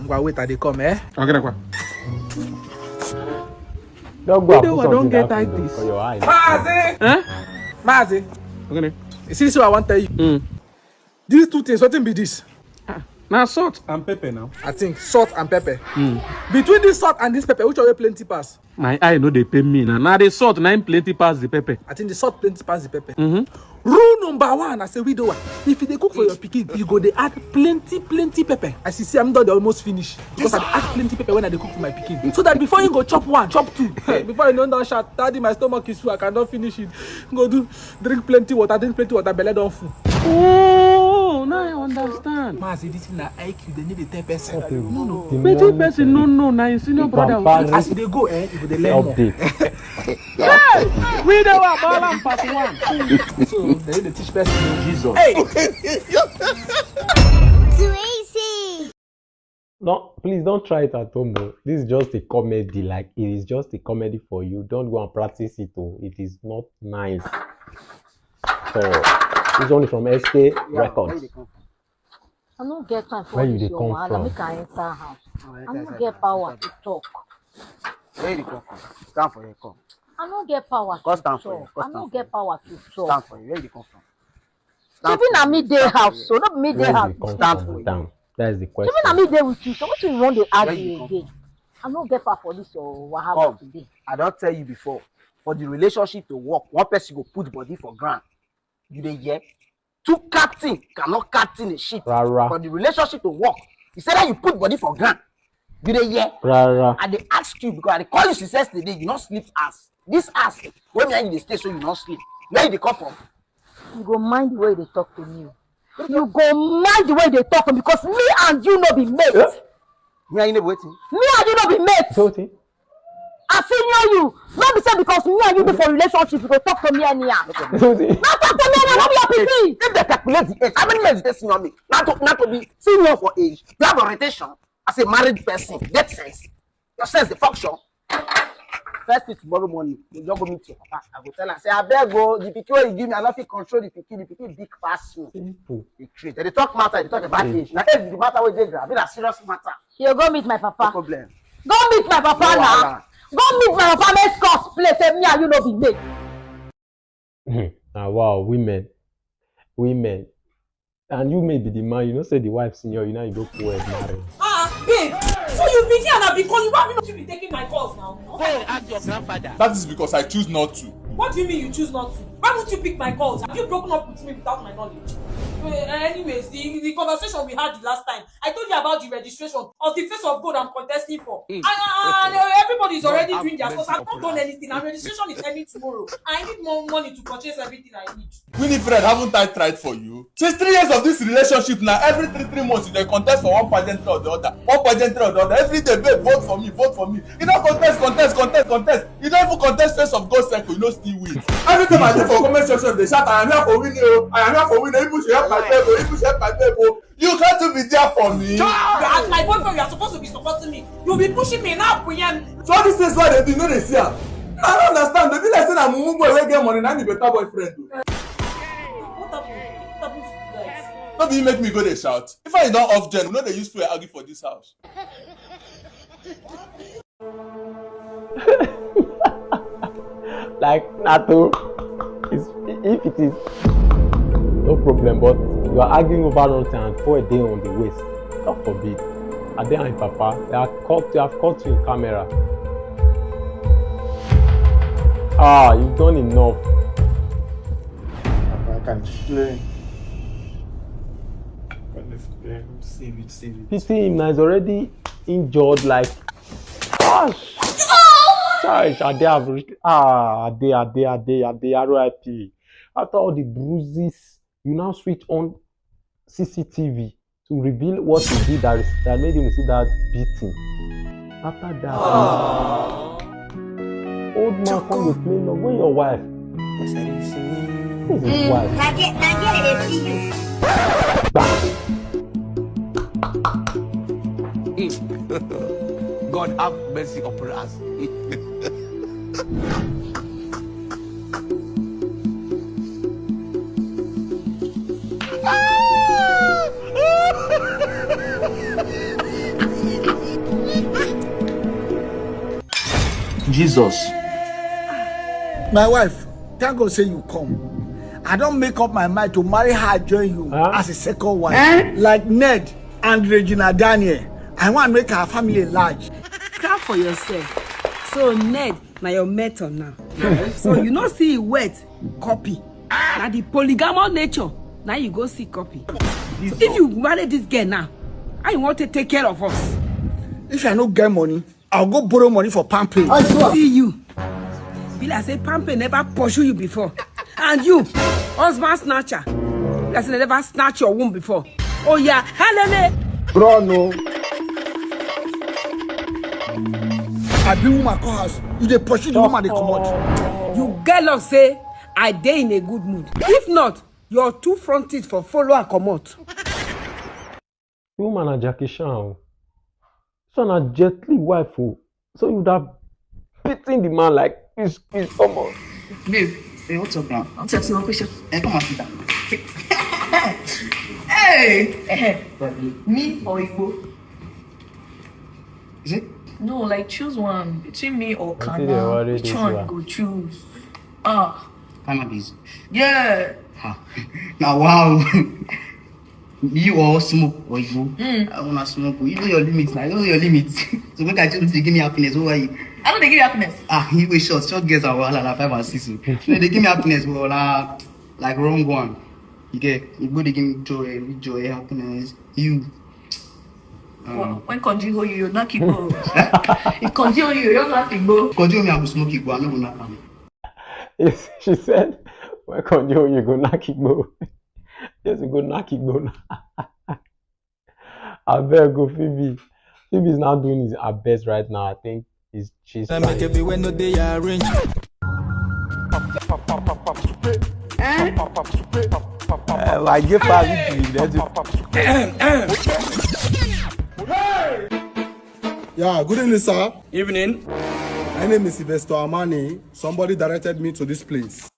Ngwa, wait, I dey come, eh? Okay, Nakwa. Don't go and put something that food for your eye. Mazi! Eh? Mazi! Okay. You see this, what I want to tell you. Hmm. These two things, wetin be this? Na salt and pepper now. I think salt and pepper. Between this salt and this pepper, which one wey plenty pass? My eye no dey pain me na. Na the salt na im plenty pass the pepper. I think the salt plenty pass the pepper. Rule number one as a widower, if you dey cook for your pikin, you go dey add plenty plenty pepper. As you see, I'm done, dey almost finish because I dey add plenty pepper when I dey cook for my pikin, so that before you go chop one, chop two, before you know don shout, "Daddy, my stomach is full, I cannot finish it." Go do drink plenty water, drink plenty water, belle don full. Oh, now I understand. Ma say this thing na I Q, they need a ten percent. No, no. Wetin person no know na im senior brother. As you dey go, eh, you go dey learn more. Update. Hey! We dey wa ball am part one. So they dey teach person. Jesus. Hey! Crazy. No, please don't try it at home. Oh. This is just a comedy. Like, it is just a comedy for you. Don't go and practice it. Oh. It is not nice. So, this one is from S K Records. I no get time for Where you this dey your come wahala. From? Make I enter house. I no get power to talk. Where you come from? Stand for your come. I no get power Come to stand for talk. you. Come I no stand for get you. power to talk. Stand for you. Where you come from? Stand Shebi for na you. me dey Stand for house, you. so no be me dey Where house. you come Stand from? for you. Down. That is the Shebi question. na me dey with you, so wetin you wan dey Where argue you come again? from? I no get power for this your wahala Come. today. I don tell you before. For the relationship to work, one person go put body for ground. You dey hear? Two captain cannot captain a ship. Rara. For the relationship to work, he said that you put body for ground. You dey hear? Rara. I dey ask you because I dey call you since yesterday. You no sleep ass. This ass, when me and you dey stay, so you no sleep. Where you dey come from? You go mind the way you dey talk to me. O. You go mind the way you dey talk to me because me and you no be mate. Yeah. Me and you no be wetin? Me and you no be mate. So wetin? I senior you. No be say because me and you dey for relationship, you go talk to me anyhow. No talk to me anyhow, no be your pikin. If they calculate the age, how many years you take senior me? Not to, not to be senior for age. You have orientation as a married person. Get sense. Your sense dey function. First thing tomorrow morning, you just go meet your papa. I go tell am say, "Abeg o, the pikin wey you give me, I no fit control the pikin. The pikin big pass me." Simple. They talk matter, they talk about age. Na age be the matter wey dey ground. Be na serious matter. You go meet my papa. No problem. Go meet my papa No now. wahala. Go meet my papa. Make us play. Say me and you no be mate. Ah, wow, women. Women. And you may be the man, you know, say the wife senior, you know, you go poor and marry. Ah, babe. So you be here and I be calling. Why have you not been taking my calls now? Go and ask your grandfather. That is because I choose not to. What do you mean you choose not to? Why won't you pick my calls? Have you broken up with me without my knowledge? Uh, anyways, the, the conversation we had the last time, I told you about the registration of the Face of Gold I'm contesting for. Mm. And, and, uh, everybody is already doing their stuff. I've not done anything. And registration is ending tomorrow. I need more money to purchase everything I need. Winifred, haven't I tried for you? Since three years of this relationship now, every three, three months, you dey contest for one pageantry or the other. One pageantry or the other. Every day, babe, vote for me, vote for me. You don't contest, contest, contest, contest. You don't even contest Face of Gold Circle, you no still win. Every time I dey for comment section, they shout, "I am here for winning, oh. I am here for winning. People should help my babe, oh. People should help my babe, oh." You can't be there for me. As my boyfriend, you are supposed to be supporting me. You'll be pushing me now, Brian. So all these things why they do, you know they see am. I don't understand. They be like say na mumu boy wey get money, na be better boyfriend. What happened? What happened to you guys? No be you make me go dey shout. If I don't off gen, we no dey use fuel argue for this house. Like Nato, is if it is no problem, but you are arguing over nothing and poor day on the waist. God forbid. I dey and papa, they are caught, they have caught you in camera. Ah, you've done enough. I can explain. Can explain. Save it, save it. Pity him now, he's already injured like Gosh! Chai, Ade have reached. Ah, Ade, Ade, Ade, Ade, R I P. After all the bruises, you now switch on C C T V to reveal what he did that, that made him receive that beating. After that, old man come dey play love. Where your wife? This is wife. God have mercy upon us. Jesus. My wife, thank God say you come. I don make up my mind to marry her join you Huh? as a second wife. Eh? Like Ned and Regina Daniel, I wan make our family large. Clap for yourself. So Ned, na your mentor now. So you no see e wet, copy. Na the polygamous nature, na you go see copy. So if you marry this girl now, how you want to take care of us? If I no get money, I'll go borrow money for Pampay. See you. Be like say Pampay never pursue you before. And you, husband snatcher. Be like say they never snatch your womb before. Oh yeah, helele. Bro, no. I be woman come house. You dey pursue the woman dey comot. You get luck say I dey in a good mood. If not, your two front teeth for follow her comot. The woman na Jackie Chan o. So na Jet Li wife o. So you would have beaten the man like this, this, come on. Babe, hey, what's up now? I'll text you one question. Hey, come and sit down. Hey! Me or Igbo? Is it? No, like choose one between me or Kana. Which one you go choose? Ah. Kana busy. Yeah. Ha. Now wow. You or smoke or you. Mm. I wanna smoke. You know your limits now. You know your limits. So make I choose to give me happiness over you. I don't give you happiness. Ah, you go short. Short girls are wahala na five and six. So they give me happiness, but na like wrong one. You get you go dey give me joy, every joy, happiness. You. Um, when Konji hold you, you knock it go. If Konji hold you, you knock it go. Konji hold me, I go smoke it go. I no go knock am. She said, when Konji hold you, go knock it go. Yes, you go knock it go now. I beg go Phoebe. Phoebe is not doing his her best right now. I think he's she's Let me trying. Give you when no day arrange. Eh? Uh, I give her victory. Let's do. Yeah, good evening, sir. Evening. My name is Sylvester Amani. Somebody directed me to this place.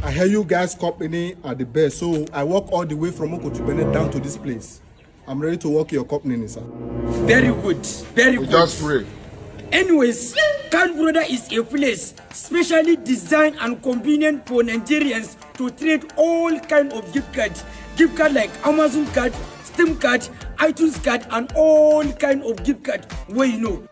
I hear you guys company are the best, so I walk all the way from Okotubene down to this place. I'm ready to work your company, sir. Very good, very We good. Just pray. Anyways, Card Brother is a place specially designed and convenient for Nigerians to trade all kind of gift cards. Gift card like Amazon card, Steam card, iTunes card, and all kind of gift card wey you know.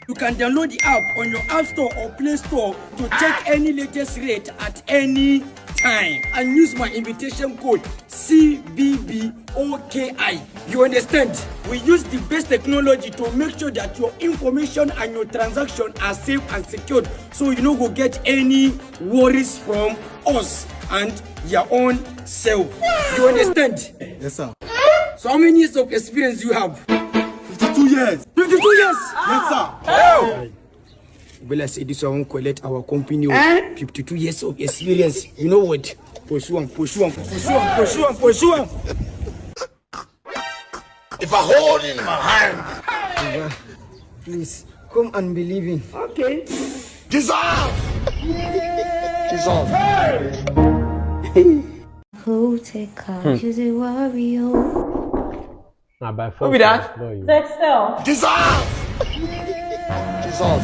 You can download the app on your App Store or Play Store to check any latest rate at any time and use my invitation code C V B O K I. You understand? We use the best technology to make sure that your information and your transaction are safe and secured, so you no go get any worries from us and your own self. You understand? Yes, sir. So how many years of experience do you have? Fifty-two years. Fifty-two years? Yes, sir. Be like say this one collect our company o. Eh? Fifty-two years of experience. You know what? Pursue am, pursue am, pursue am, pursue am, pursue am. If I hold in my hand. Please, come and believe in. Okay. Jesus! Jesus! Who take her? Hmm. She's a warrior. Na by force. Who be that? Dexter. Jesus! Jesus!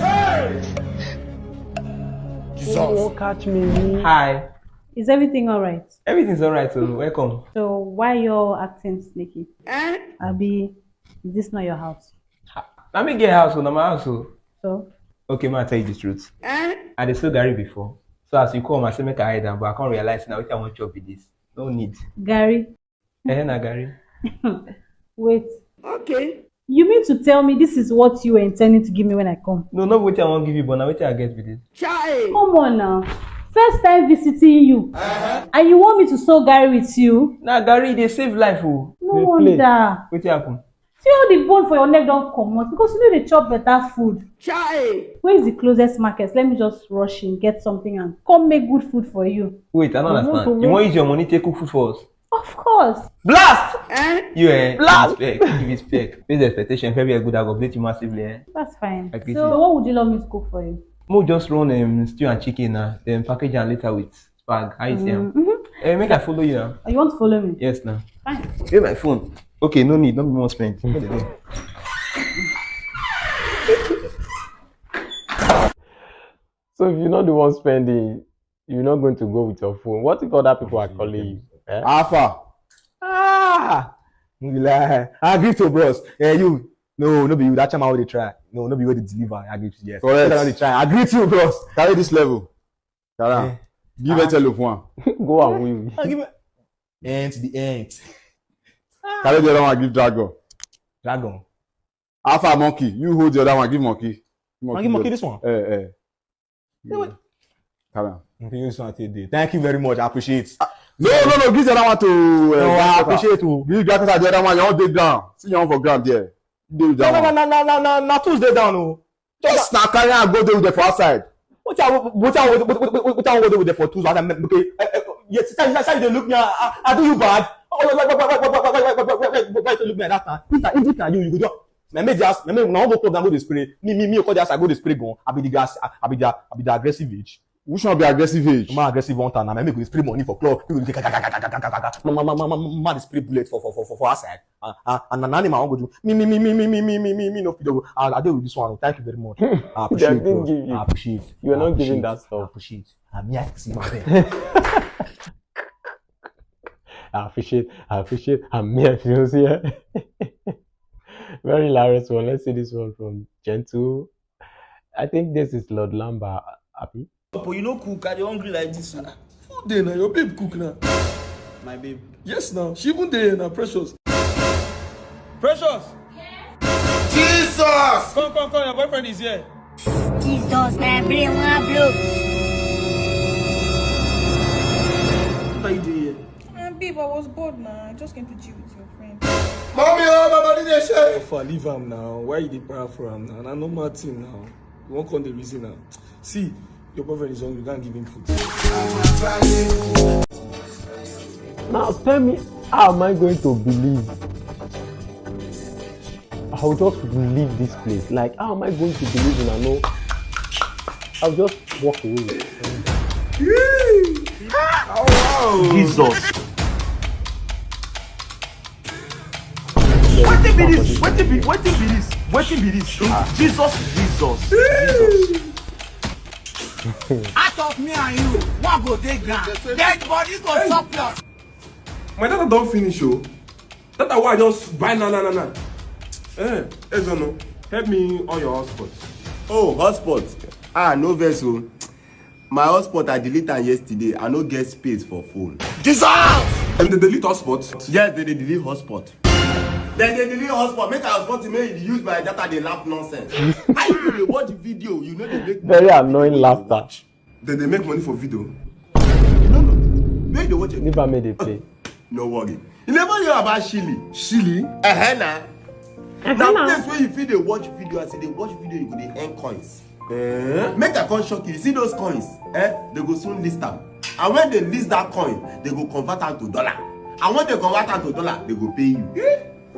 Jesus! You won't catch me. Hi. Is everything all right? Everything's all right, so welcome. So why you acting sneaky? Eh? Abi, is this not your house? Let me get house, na my house. So? Okay, ma, I tell you the truth. Eh? I dey sell garri before. So as you come, I say make I hide am, but I come realize now wetin I wan chop be this. No need. Garri. Eh, na garri. Wait. Okay. You mean to tell me this is what you were intending to give me when I come? No, not what I want to give you, but now what I get with it. Chai! Come on now. First time visiting you. Uh-huh. And you want me to sow garri with you? Na garri dey save life o. No wonder. Wetin happen? See all the bone for your neck don comot because you no dey chop better food. Chai! Where is the closest market? Let me just rush in, get something and come make good food for you. Wait, I don't understand. You wan use your money take cook food for us? Of course. Blast! Eh? You eh? Blast! Respect. Give respect. This expectation very good. I go update you massively. Eh? That's fine. So, what would you love me to cook for you? Mo just run um, stew and chicken now. Then package and later with spag. How you see am? Mm-hmm. Eh, make I follow you now. Oh, you want to follow me? Yes, now. Fine. Give my phone. Okay, no need. No be more spend. What dey do? So if you no dey wan spend it, You're not going to go with your phone. What if other people are calling you? Eh? Alpha. Ah, no be lie. I agree to bros. Eh, you. No, no be you. That chama wey dey try. No, no be wey dey deliver. I agree to yes. Correct. That one dey try. I agree to you, bros. Carry this level. Carry am. Eh. Give it tell Ofwan. Go and win. I give it. End the end. Carry the other one give Dragon. Dragon. Alpha monkey. You hold the other one give monkey. Monkey, monkey, this one. Eh, eh. Yeah, wait. Carry am. Monkey, this one take dey. Thank you very much. I appreciate. No, no, no. Give the other one to. Uh, No, I Grandpapa. Appreciate you. Give Grandpapa the other one. You wan dey ground. See your own for ground there. Dey with No, that no, one. no, no, no, no, no, no, Tuesday down, oh. Just na carry am go dey with them for outside. What I, what I, what I, what I, what I want to do with the for Tuesday? I'm okay. Uh, uh, yes, sir, sir, sir, you look me. I, I do you bad. Oh, why, why, why you look me like that? If na, if na you, you go just. My mate just, my mate, now go club, now go dey spray. Me, me, me, go just, I go dey spray gun. I be the gas, I, I be the, I be the aggressive age. Which one be aggressive age? Man aggressive one time. Now me go dey spray money for club. People dey, ma, ma, ma, ma, ma, ma, dey spray bullet for, for, for, for, for outside. And, and, and na animal I wan go do. Me, me, me, me, me, me, me, me, me, me, no fit do. I, I do with this one. Thank you very much. I They appreciate didn't it. give you. I appreciate. You're I not giving appreciate. That I stuff. Appreciate. I mean, I see my friend. I appreciate, I appreciate, I mean, I feel here. Very hilarious one. Let's see this one from Gentle. I think this is Lord Lamba. Happy. But you no cook, I dey hungry like this. Oh. Food dey na, your babe cook na. My babe. Yes na, she even dey here na, Precious. Precious! Jesus! Come, come, come, your boyfriend is here. Jesus, my brain wan blow. What are you doing here? Uh, babe, I was bored now. I just came to chill with your friend. Mommy, oh, my body dey shake. Offa, leave am now. Why you dey para for am now? Na normal thing now. You wan come dey reason am. See, your boyfriend is hungry. Go and give him food. Now tell me, how am I going to believe? I will just leave this place. Like, how am I going to believe in I know? I'll just walk away. Jesus. Wetin be this? Wetin be wetin be this? Wetin be this? Jesus, Jesus, Jesus. Out of me and you, one go dey ground. Dead body go surplus. My data don finish o. Data wey I just buy na na na na. Eh, Ezono, help me on your hotspot. Oh, hotspot. Ah, no vex o. My hotspot, I delete am yesterday. I no get space for phone. Jesus! Dem dey delete hotspot? Yes, dem dey delete hotspot. Dem dey delete hotspot. Make I hotspot you, make you use my data dey laugh nonsense. How you go dey watch video, you no dey make money. Very annoying laughter. Dem dey make money for video? No, no. Where you dey watch it? Never made a play. No worry. You never hear about Shili? Shili? Uh-huh, na. Na place where you fit dey watch video. As you dey watch video, you go dey earn coins. Eh? Make I come shock you. You see those coins? Eh? They go soon list am. And when they list that coin, they go convert am to dollar. And when they convert am to dollar, they go pay you.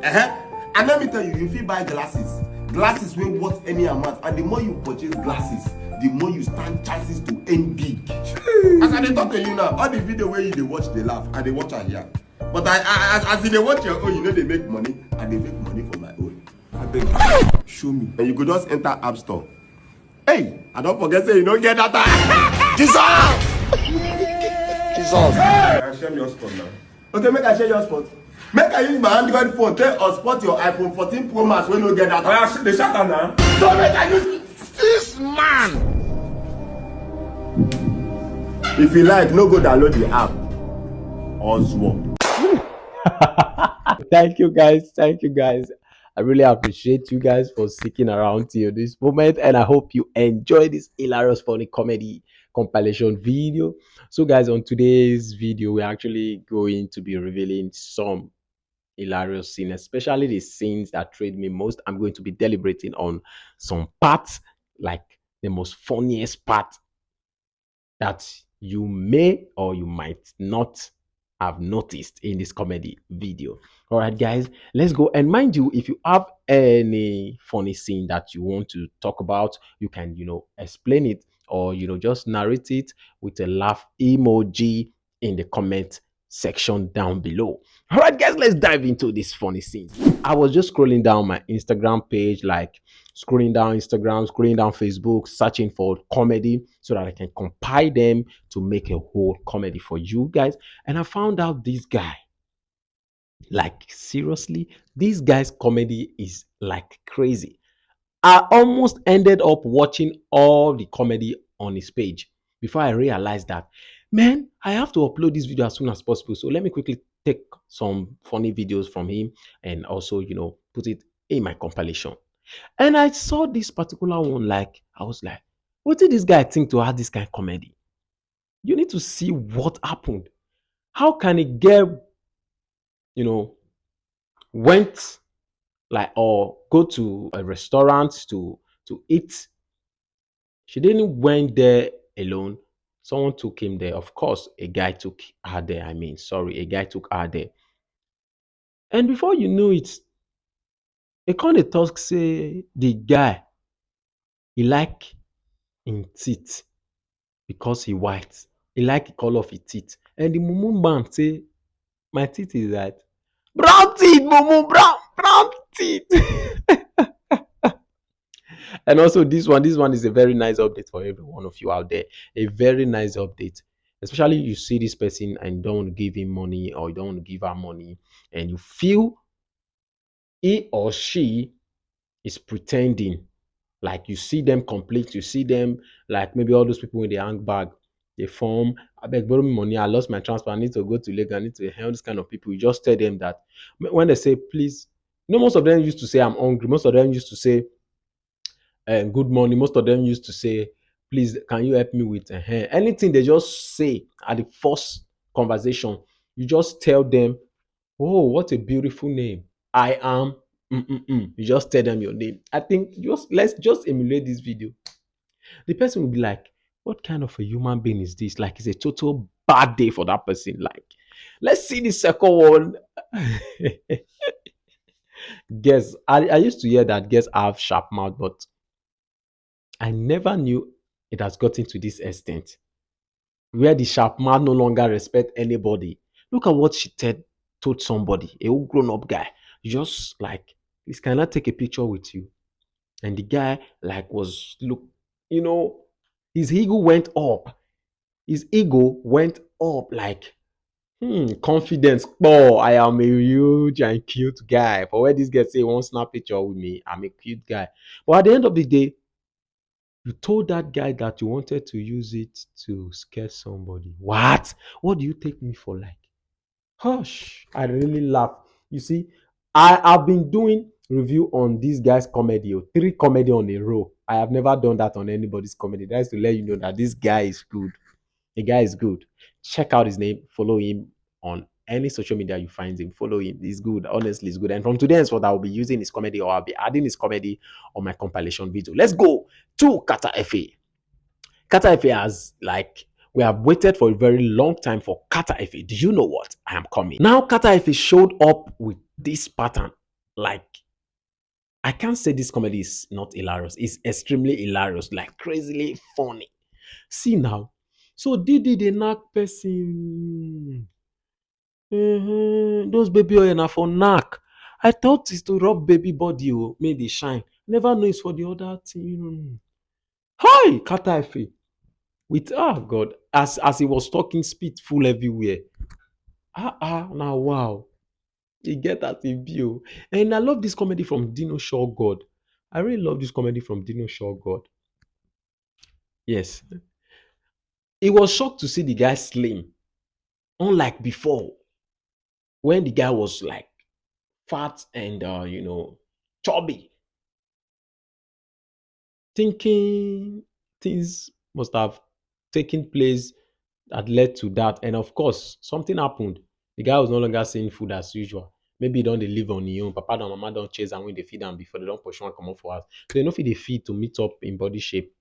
Uh-huh. And let me tell you, you fit buy glasses. Glasses wey worth any amount. And the more you purchase glasses, the more you stand chances to earn big. As I dey talk to you now, all the video wey you dey watch, dey laugh. I dey watch am here. But I, I, as, as you dey watch your own, you no dey make money. I dey make money for my own. Abeg, show me. And you go just enter App Store. Hey, I don forget say you no get data. Jesus! Jesus! I share your hotspot now. Okay, make I share your hotspot. Make I use my Android phone take hotspot your iPhone fourteen Pro Max wey no get data. Oya, dey shout am na. So make I use this man. If you like, no go download the app. Oswald. Thank you guys. Thank you guys. I really appreciate you guys for sticking around till this moment, and I hope you enjoy this hilarious, funny comedy compilation video. So, guys, on today's video, we're actually going to be revealing some hilarious scenes, especially the scenes that triggered me most. I'm going to be deliberating on some parts, like the most funniest part that you may or you might not have noticed in this comedy video. All right, guys, let's go. And mind you, if you have any funny scene that you want to talk about, you can, you know, explain it, or, you know, just narrate it with a laugh emoji in the comment section down below. All right, guys, let's dive into this funny scene. I was just scrolling down my Instagram page, like, scrolling down Instagram, scrolling down Facebook, searching for comedy so that I can compile them to make a whole comedy for you guys. And I found out this guy, like, seriously, this guy's comedy is, like, crazy. I almost ended up watching all the comedy on his page before I realized that, man, I have to upload this video as soon as possible. So let me quickly take some funny videos from him and also, you know, put it in my compilation. And I saw this particular one, like, I was like, what did this guy think to add this kind of comedy? You need to see what happened. How can a girl, you know, went, like, or go to a restaurant to to eat? She didn't went there alone. Someone took him there. Of course, a guy took her there. I mean, sorry, a guy took her there. And before you know it, e come dey talk say the guy, he like him teeth because he white. He like the color of his teeth. And the mumu man say, my teeth is that brown teeth, mumu, brown, brown teeth. And also this one, this one is a very nice update for every one of you out there. A very nice update. Especially you see this person and you don't want to give him money or you don't want to give her money, and you feel he or she is pretending. Like, you see them complete, you see them, like, maybe all those people in the handbag, they form, I beg, borrow me money, I lost my transport, I need to go to Lagos, I need to help this kind of people. You just tell them that. When they say, please, you know, most of them used to say, I'm hungry. Most of them used to say, uh, good morning. Most of them used to say, please, can you help me with, uh, anything they just say at the first conversation. You just tell them, oh, what a beautiful name. I am. Mm-mm-mm. You just tell them your name. I think just, let's just emulate this video. The person will be like, what kind of a human being is this? Like, it's a total bad day for that person. Like, let's see the second one. Guess, I, I used to hear that guests have sharp mouth, but I never knew it has gotten to this extent where the sharp mouth no longer respect anybody. Look at what she told somebody, a grown up guy. Just like, this, can I take a picture with you? And the guy, like, was, look, you know, his ego went up. His ego went up, like, hmm, confidence. Oh, I am a huge and cute guy. For where this guy say he won't snap picture with me, I'm a cute guy. But at the end of the day, you told that guy that you wanted to use it to scare somebody. What? What do you take me for? Like, hush, I really laugh. You see, I have been doing review on this guy's comedy, oh, three comedy on a row. I have never done that on anybody's comedy. That's to let you know that this guy is good. The guy is good. Check out his name, follow him on any social media you find him, follow him. He's good. Honestly, he's good. And from today henceforth, I'll be using his comedy, or I'll be adding his comedy on my compilation video. Let's go to Kata F A. Kata F A has, like, we have waited for a very long time for Kata F A. Do you know what? I am coming. Now Kata F A showed up with this pattern. Like, I can't say this comedy is not hilarious. It's extremely hilarious, like, crazily funny. See now. So D D dey knack person. Mm-hmm. Those baby oil na for knack. I thought it's to rub baby body, oh, make they shine. Never know it's for the other thing. Hi, Kata F A. With, ah, God, as as he was talking, spit full everywhere. Ah, ah, now wow. You get that in view. And I love this comedy from Dino Shaw God. I really love this comedy from Dino Shaw God. Yes. He was shocked to see the guy slim. Unlike before, when the guy was, like, fat and, uh, you know, chubby. Thinking things must have taken place that led to that. And of course, something happened. The guy was no longer seeing food as usual. Maybe he don dey live on his own. Papa and mama don chase and when they feed am before, they don pursue and comot for house. So they no fit dey feed to meet up in body shape.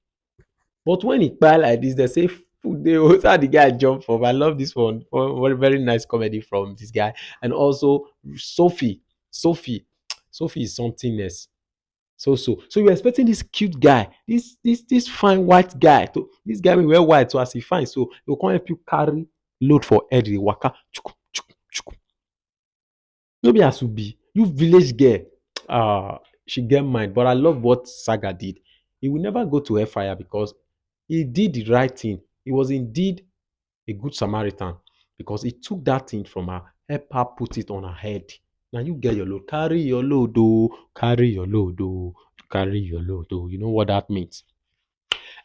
But when he buy like this, they say food dey. Oh, so the guy jump up. I love this one. One very nice comedy from this guy. And also Sophie. Sophie. Sophie is something else. So so so you're expecting this cute guy, this this this fine white guy, to this guy will wear white, so as he fine, so he will come help you carry load for head, the waka chuku chuku chuku. No be as you be, you village girl. Ah, she get mind, but I love what Saga did. He will never go to hellfire because he did the right thing. He was indeed a good Samaritan because he took that thing from her, help her put it on her head. Now you get your load, carry your load, oh, carry your load, oh, carry your load, oh. You know what that means.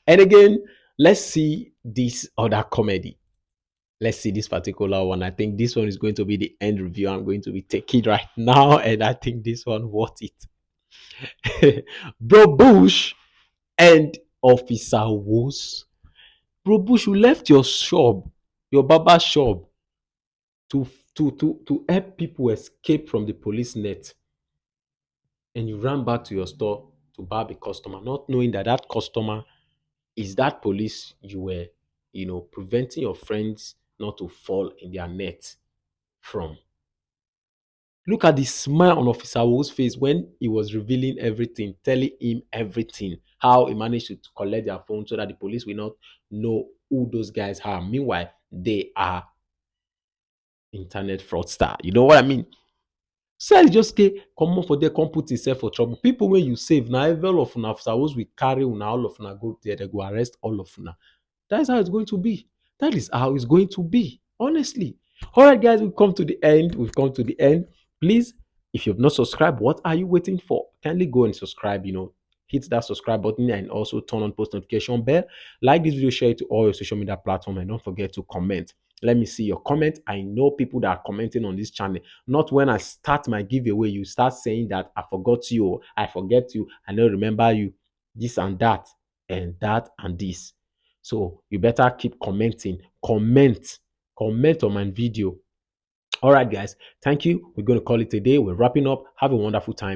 And again, let's see this other comedy. Let's see this particular one. I think this one is going to be the end review. I'm going to be taking right now, and I think this one worth it. Bro Bush and Officer Woos. Bro Bush, you left your shop, your barber shop, to to to to help people escape from the police net, and you ran back to your store to barb a customer, not knowing that that customer is that police you were, you know, preventing your friends not to fall in their net from. Look at the smile on Officer Wo's face when he was revealing everything, telling him everything, how he managed to collect their phone so that the police will not know who those guys are. Meanwhile, they are internet fraudster. You know what I mean? Sell just ke come up for there, come put himself for trouble. People when you save now, every all of una Officer Wo's will carry una, all of una go there, they go arrest all of una. That is how it's going to be. That is how it's going to be. Honestly. All right, guys, we've come to the end. We've come to the end. Please, if you've not subscribed, what are you waiting for? Kindly go and subscribe, you know, hit that subscribe button and also turn on post notification bell. Like this video, share it to all your social media platform, and don't forget to comment. Let me see your comment. I know people that are commenting on this channel. Not when I start my giveaway, you start saying that I forgot you, I forget you, I don't remember you, this and that, and that and this. So you better keep commenting. Comment, comment on my video. All right, guys, thank you. We're going to call it a day. We're wrapping up. Have a wonderful time.